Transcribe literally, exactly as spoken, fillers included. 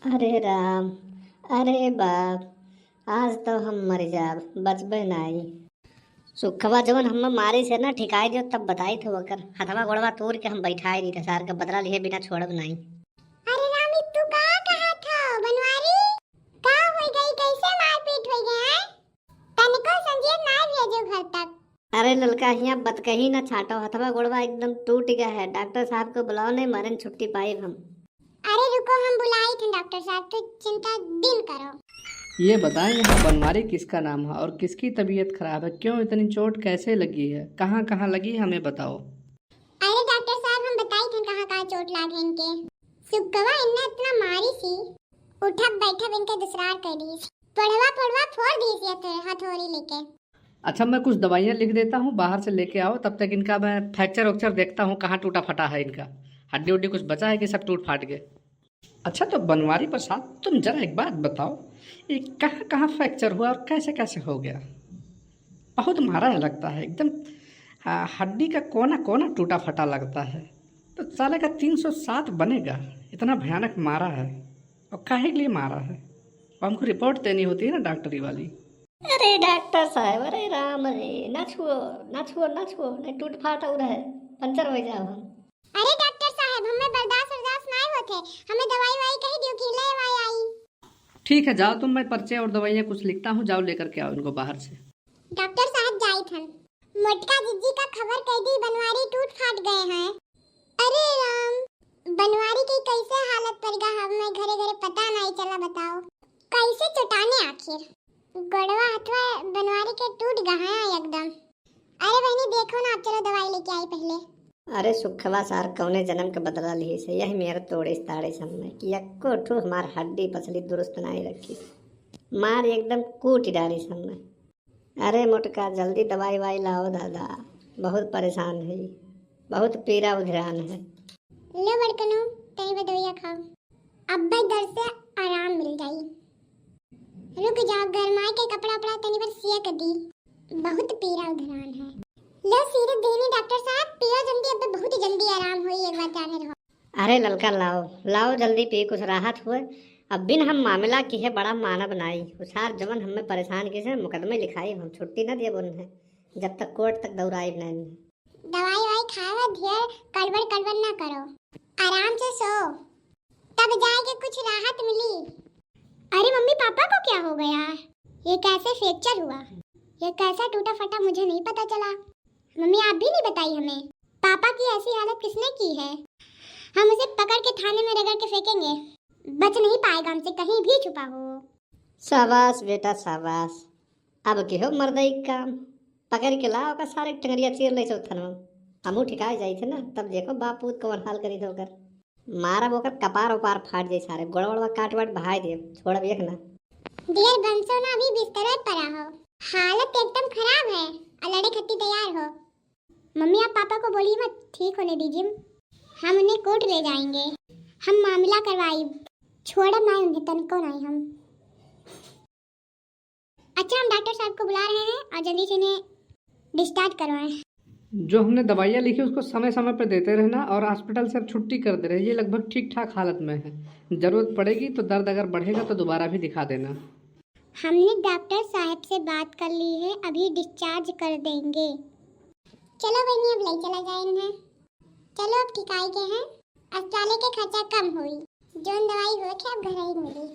अरे राम, अरे बाप, आज तो हम मर जाब, बचबे नाई। सुखवा जवन हम्मे मारी से ना ठिकाई दियो, तब बताई थे ओकर। हथवा गोड़वा तोड़ के हम बैठाई दी थे, सार के बदला लिए बिना छोड़ब नाई। अरे राम, ई तू का कहा था बनवारी? का हो गई, कैसे मारपीट हो गया है? तनिको संजीव ना भेजो घर तक। अरे ललका, हियाँ बतकही ना छाटो, हथवा गोड़वा एकदम टूट गया है। डॉक्टर साहब को बुलाओ, नहीं मरन छुट्टी पाइब हम। अरे रुको, हम बुलाई थे डॉक्टर साहब, तू चिंता दिन करो। ये बताएं, यहाँ बनवारी किसका नाम है और किसकी तबीयत खराब है? क्यों इतनी चोट कैसे लगी है? कहाँ कहाँ लगी, हमें बताओ। अरे डॉक्टर साहब, हम बताई थे कहाँ कहाँ चोट लाग है इनके। सुगवा इनने इतना मारी सी, उठब बैठब इनके दुसरार कर दी, पड़वा पड़वा फोड़ दी सी हथ-, हथौड़ी लेके। अच्छा, मैं कुछ दवाइयाँ लिख देता हूँ, बाहर से लेके आओ। तब तक इनका मैं फ्रैक्चर वैक्चर देखता हूँ, कहाँ टूटा फटा है इनका, हड्डी उड्डी कुछ बचा है कि सब टूट फाट गए। अच्छा, तो बनवारी प्रसाद, तुम जरा एक बात बताओ, ये कहाँ कहाँ फ्रैक्चर हुआ और कैसे कैसे हो गया? बहुत मारा है लगता है एकदम, आ, हड्डी का कोना कोना टूटा फटा लगता है। तो साले का तीन सौ सात बनेगा, इतना भयानक मारा है। और काहे के लिए मारा है? और हमको रिपोर्ट देनी होती है ना डॉक्टरी वाली। अरे डॉक्टर साहब, अरे राम रे, ना छुओ, ना छुओ, ना छुओ, नहीं टूट फाट और है, पंचर हो जाओ हम। अरे डॉक्टर साहब, हमें बर्दाश्त वर्दाश्त नाय होत है, हमें दवाई वाई कही दियो कि ले वाई आई। ठीक है, जाओ तुम, मैं पर्चे और दवाइयाँ कुछ लिखता हूँ, जाओ लेकर के आओ इनको बाहर से। डॉक्टर साहब जाइत हन। मोटका जिज्जी का खबर कह दी, बनवारी टूट फाट गए हैं। अरे राम, बनवारी के कैसे हालत पड़ गया, हमें घरे घरे पता नहीं चला, बताओ कैसे चटाने आखिर। गोड़वा हथवा बनवारी के टूट गया है एकदम। अरे बहनी देखो ना, आप चलो दवाई लेके आई पहले। अरे सुखवा सार कौने जन्म के बदला लिहिस है, यही मेर तोड़िस ताड़िस हम्मे कि यक्को ठो हमार हड्डी पसली दुरुस्त नाई रखिस, मार एकदम कूट डारिस हम्मे। अरे मोटका, जल्दी दवाई वाई लाओ दादा, बहुत परेशान है, बहुत पीरा उधरान है। लो बड़कनो, तनी बा दवाइया खाओ, अब भाई दर्द से आराम मिल जाई। रुक जाओ, गरमाए के कपड़ा उपड़ा तनी बार सिया कर दी, बहुत पीरा उधरान है। लो सीरप देनी डॉक्टर साहब, पियो जल्दी, अब बहुत जल्दी आराम होई, एक बार जाने रहो। अरे ललका लाओ, लाओ जल्दी पी, कुछ राहत हुए। अब बिन हम मामला किहे बड़ा मानब नाई। उ सार जवन हमें परेशान किहे से मुकदमे लिखाई, हम छुट्टी न देब उन्हें, जब तक कोर्ट तक दौड़ाई नहीं। दवाई वाई खाए में ढेर कड़बड़ कड़बड़ ना करो, आराम से सो, तब जाए के कुछ राहत मिली। अरे मम्मी पापा को क्या हो गया? ये कैसे फ्रैक्चर हुआ? ये कैसा टूटा फटा, मुझे नहीं पता चला। मम्मी आप भी नहीं बताई हमें। पापा की ऐसी हालत किसने की है? हम उसे पकड़ के थाने में रगड़ के फेंकेंगे, बच नहीं पाएगा हमसे कहीं भी छुपा हो। शाबाश बेटा शाबाश, अब के हो मर्दई काम, पकड़ के लाओ का सारे टंगरिया चीर ले चौथन में। हमू ठिकाए जाई थे ना, तब देखो बाप पूत कौन हाल करी थे ओकर। मारब ओकर कपार उपार फाट जाई सारे, गोड़ वोड़वा काट वाट बहाई देब, छोड़ब एक ना। डियर बंसो ना अभी बिस्तरे पर पड़ा हो, हालत एकदम खराब है, और लड़े खत्ती तैयार हो। मम्मी आप पापा को बोलिए मत, ठीक होने दीजिए, हम उन्हें कोर्ट ले जाएंगे, हम मामला करवाई, छोड़ब नहीं उन्हें तनको नहीं हम। अच्छा हम डॉक्टर साहब को बुला रहे हैं और जल्दी से इन्हें डिस्चार्ज करवाएं। जो हमने दवाइयाँ लिखी उसको समय समय पे देते रहना और हॉस्पिटल से अब छुट्टी कर दे रहे हैं। ये लगभग ठीक ठाक हालत में है। ज़रूरत पड़ेगी तो दर्द अगर बढ़ेगा तो दोबारा भी दिखा देना। हमने डॉक्टर साहब से बात कर ली है, अभी डिस्चार्ज कर देंगे। चलो बहनी अब ले चला जाए इन्हें। चलो अब ठिकाई के हैं, अस्पताले के खर्चा कम होई। जोन दवाई होत है अब घर ही मिली।